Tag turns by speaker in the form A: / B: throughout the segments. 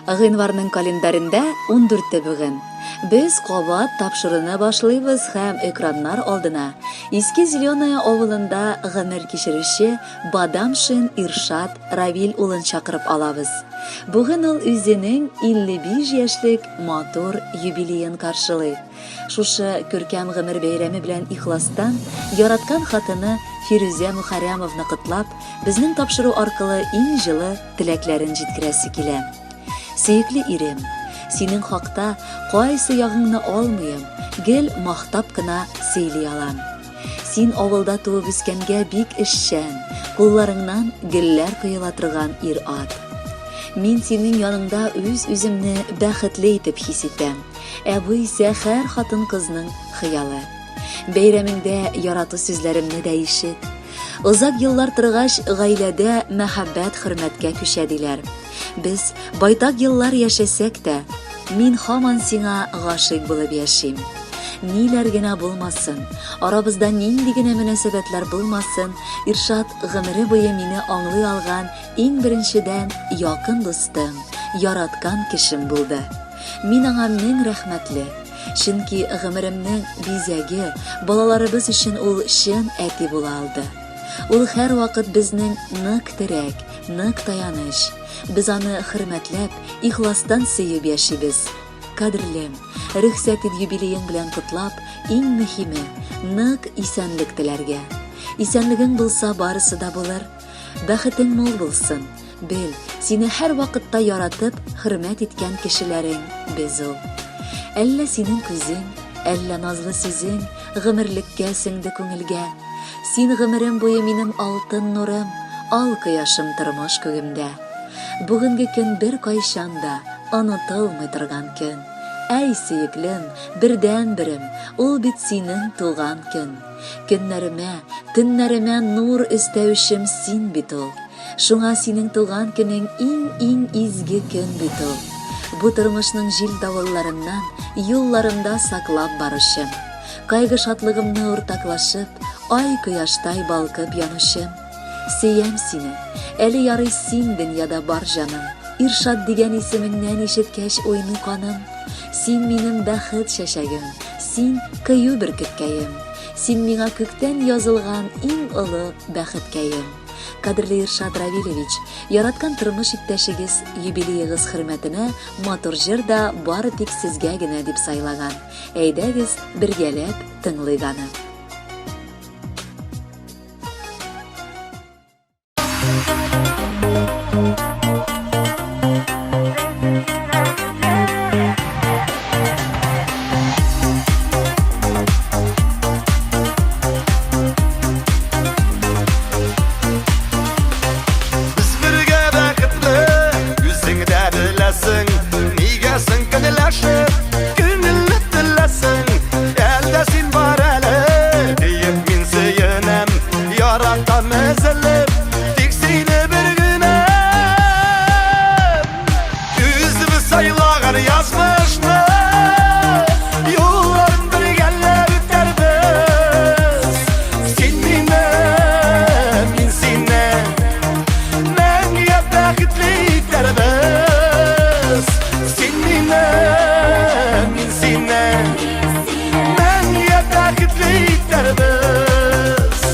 A: Гыйнварның календарендә 14-те бүген. Без кабат тапшыруны башлыйбыз һәм экраннар алдына Иске Зеленая авылында гомер кичерүче Бадамшин Иршат Равил улын чакырып алабыз. Бүген ул үзенең 55 яшьлек матур юбилеен каршылый. Шушы күркәм гомер бәйрәме белән ихластан яраткан хатыны Фирүзә Мөхәррәмовны котлап, безнең тапшыру аркылы иң җылы теләкләрен җиткерәсе килә. Сөекле ирем, синең хакта кайсы ягыңны алмыйм, гел мактап кына сөйли алам. Син авылда туып үскәнгә бик эшчән, кулларыңнан гөлләр коела торган ир-ат. Мин синең яныңда үз-үземне бәхетле итеп хис итәм. Ә бу исә һәр хатын-кызның хыялы. Бәйрәмеңдә ярату сүзләремне дә ишет. Озак еллар торгач, гаиләдә мәхәббәт хөрмәткә күчә диләр. Без байтак еллар яшәсәк тә, мин һаман сиңа гашыйк булып яшим. Ниләр генә булмасын, арабызда нинди генә мөнәсәбәтләр булмасын, Иршат гомере буе мине аңлый алган иң беренчедән якын дустым, яраткан кешем булды. Мин аңа мең рәхмәтле. Чөнки гомеремнең бизәге, балаларыбыз өчен ул чын әти була алды. Ул һәрвакыт безнең нык терәк, нык таяныч. Без аны хөрмәтләп, ихластан сөеп яшибез. Кадерлем, рөхсәт ит юбилеең белән котлап, иң мөһиме, нык исәнлек теләргә. Исәнлегең булса, барысы да булыр. Бәхетең мул булсын. Бел, сине һәрвакытта яратып, хөрмәт иткән кешеләрең без ул. Әллә синең күзең, әллә назлы сүзең гомерлеккә сеңде күңелгә. Син гомерем буе минем алтын нурым, ал кояшым тормыш күгемдә. Бүгенге көн беркайчан да онытылмый торган көн. Әй, сөеклем, бердәнберем, ул бит синең туган көн. Көннәремә, төннәремә нур өстәүчем син бит ул. Шуңа синең туган көнең иң-иң изге көн бит ул. Бу тормышның җил-давылларыннан юлларымда саклап баручым. Кайгы-шатлыгымны уртаклашып, ай-кояштай балкып янучым. Сөям сине. Әле ярый син дөньяда бар, җаным. Иршат дигән исемеңнән ишеткәч уйный каным. Син минем бәхет чәчәгем, син кыю бөркеткәем. Син миңа күктән язылган иң олы бәхеткәем. Кадерле Иршат Равилевич, яраткан тормыш иптәшегез юбилеегыз хөрмәтенә матур җыр да бары тик сезгә генә дип сайлаган. Әйдәгез, бергәләп тыңлыйк аны.
B: Без бергә бәхетле, үзең дә беләсең. Нигә соң көнләшеп, күңелне теләсең? Әлдә син бар әле, диеп мин сөенәм. Яратам өзелеп, тик сине бер генә. Үзебез сайлаган язмышны Юлларын бергәләп үтәрбез. Син мине, мин сине Мәңгегә бәхетле итәрбез. Син мине, мин сине Мәңгегә бәхетле итәрбез.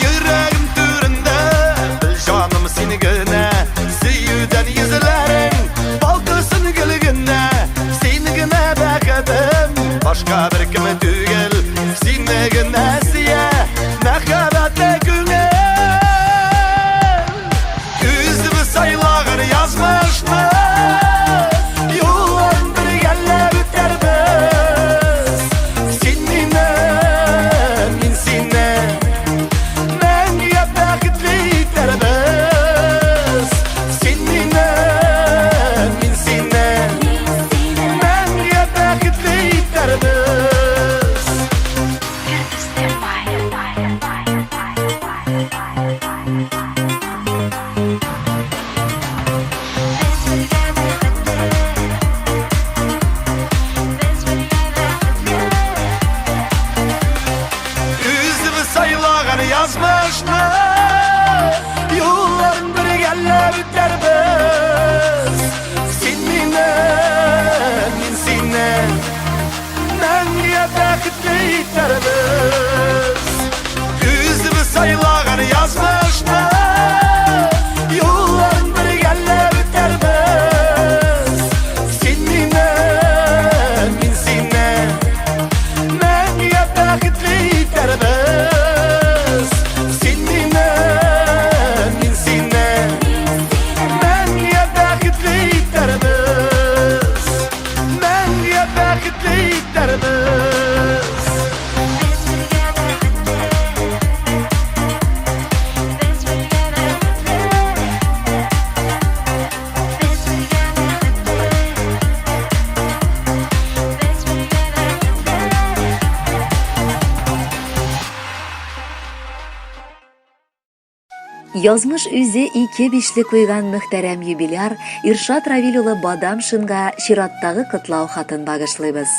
B: Йөрәгем түрендә, бел җаным син генә. Сөюдән йөзләрең балкысын гел генә. Син генә бәхетем, башка беркем түгел. Сине генә сөя мәхәббәтле күңел. Үзебез сайлаган язмышны Юлын бергәләп үтәрбез. Син мине, мин сине Мәңгегә бәхетле итәрбез. Син мине, мин сине Мәңгегә бәхетле итәрбез. язмышны юлларын бергәләп үтәрбез. Син мине, мин сине мәңгегә бәхетле итәрбез. Үзебез сайлаган язмышны юлларын бергәләп үтәрбез. Син мине, мин сине мәңгегә бәхетле итәрбез. Син мине, мин сине мәңгегә бәхетле итәрбез. Мәңгегә бәхетле итәрбез.
C: Без бергә бәхетле. Без бергә бәхетле. Без бергә бәхетле. Без бергә бәхетле.
A: Язмыш үзе ике бишле куйган мөхтәрәм юбиляр Иршат Равил улы Бадамшинга чираттагы котлау хатын багышлыйбыз.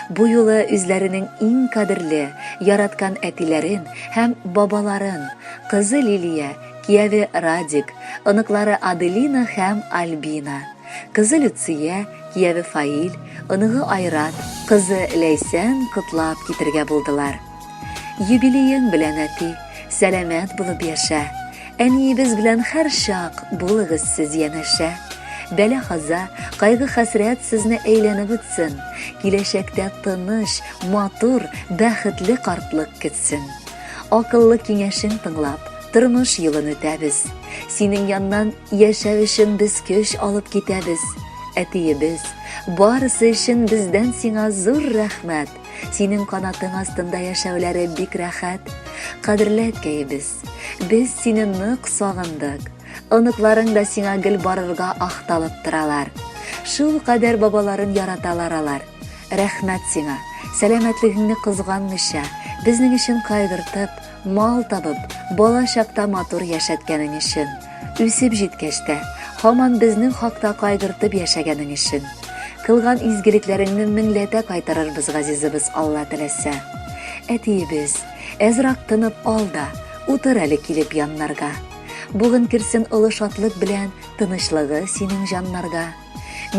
A: Бу юлы үзләренең иң кадерле, яраткан әтиләрен һәм бабаларын, кызы Лилия, кияве Радик, оныклары Аделина һәм Альбина, кызы Люция, кияве Фаил, оныгы Айрат, кызы Ләйсән котлап китергә булдылар. Юбилеең белән, әти, сәламәт булып яшә. Әниебез белән һәрчак булыгыз сез янәшә. Бәла-каза, кайгы-хәсрәт сезне әйләнеп үтсен. Киләчәктә тыныч, матур, бәхетле картлык көтсен. Акыллы киңәшең тыңлап, тормыш юлын үтәбез. Синең яннан яшәү өчен без көч алып китәбез. Әтиебез, барысы өчен бездән сиңа зур рәхмәт. Синең канатың астында яшәүләре бик рәхәт. Кадерле әткәебез, без сине нык сагындык. Оныкларың да сиңа гел барырга ахталып торалар. Шул кадәр бабаларын яраталар алар. Рәхмәт сиңа, сәламәтлегеңне кызганмыйча, безнең өчен кайгыртып, мал табып, бала чакта матур яшәткәнең өчен. Үсеп җиткәч тә, һаман безнең хакта кайгыртып яшәгәнең өчен. Кылган изгелекләреңне меңләтә кайтарырбыз, газизыбыз, Алла теләсә. Әтиебез, әзрак тынып ал да, утыр әле килеп яннарга. Бүген керсен олы шатлык белән тынычлыгы синең җаннарга.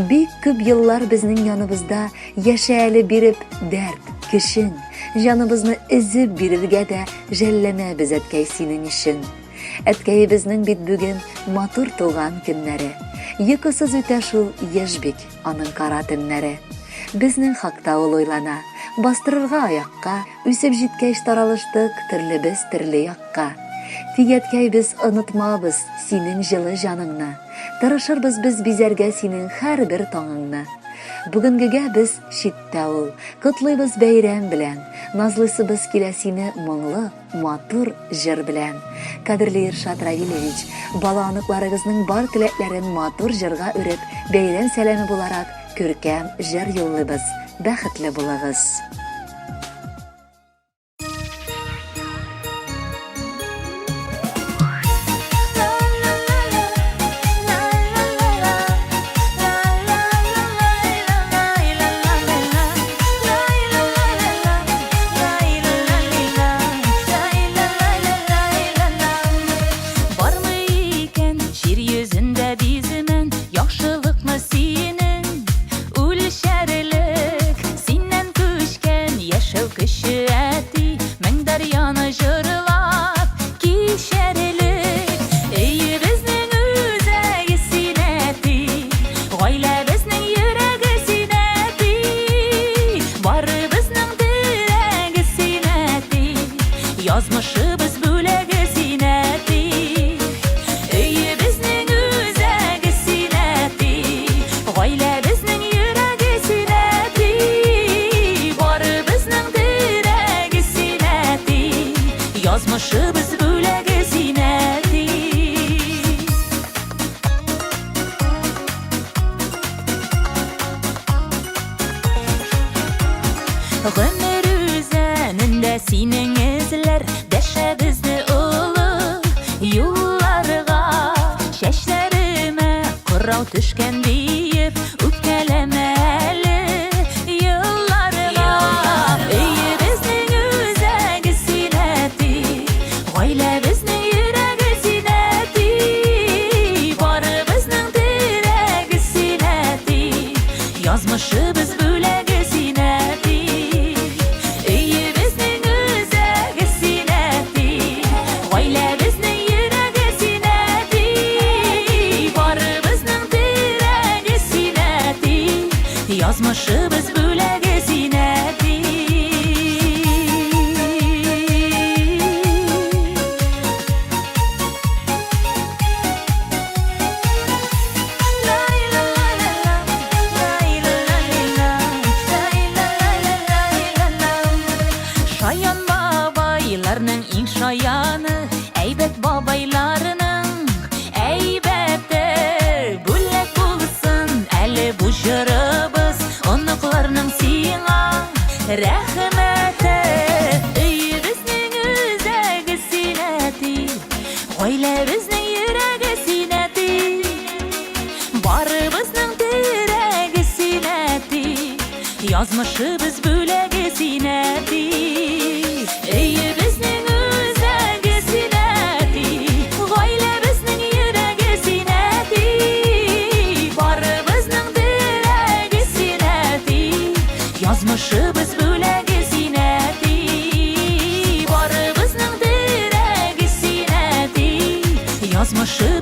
A: Бик күп еллар безнең яныбызда яшә әле биреп дәрт, көчең, җаныбызны өзеп бирергә дә жәлләмәбез, әткәй, синең өчен. Әткәебезнең бит бүген матур туган көннәре. Йокысыз үтә шул еш бик аның кара төннәре. Безнең хакта ул уйлана, бастырырга аякка, үсеп җиткәч таралыштык төрлебез төрле якка. Тик әткәй без онытмабыз синең җылы җаныңны. Тырышырбыз без бизәргә синең һәрбер таңыңны. Бүгенгегә без читтә ул, котлыйбыз бәйрәм белән, назлыйсыбыз килә сине моңлы, Матур җыр белән. Кадерле Иршат Равилевич, бала оныкларыгызның бар теләкләрен матур җырга үреп, бәйрәм сәламе буларак күркәм җыр юллыйбыз. Бәхетле булыгыз.
C: Бармы икән җир йөзендә биземен яхшылыкны синең үлчәрлек синнән күчкән яшәү көче әти мең дәрьяны җырлап кичәрлек өебезнең үзәге син әти Гаиләбезнең йөрәге син, әти, барыбызның терәге син, әти, язмышыбыз бүләге син, әти. Өебезнең үзәге син, әти, гаиләбезнең йөрәге син, әти, барыбызның терәге син, әти, язмышыбыз бүләге син, әти. Гомер үзәнендә синең эзләр Дәшә безне олы юлларга. Чәчләремә кырау төшкән диеп Үпкәләмә әле елларга. Өебезнең үзәге син, әти, Гаиләбезнең Шаян бабайларның иң шаяны, әйбәт бабайларның әйбәте. Бүләк булсын әле бу җырыбыз, оныкларның сиңа рәхмәте. Өебезнең үзәге син, әти, гаиләбезнең йөрәге син, әти. Барыбызның терәге син, әти, язмышыбыз бүләге син, әти. Өебезнең үзәге син, әти, гаиләбезнең йөрәге син, әти. Барыбызның терәге син, әти, язмышыбыз бүләге син, әти. Барыбызның терәге син, әти, язмышыбыз.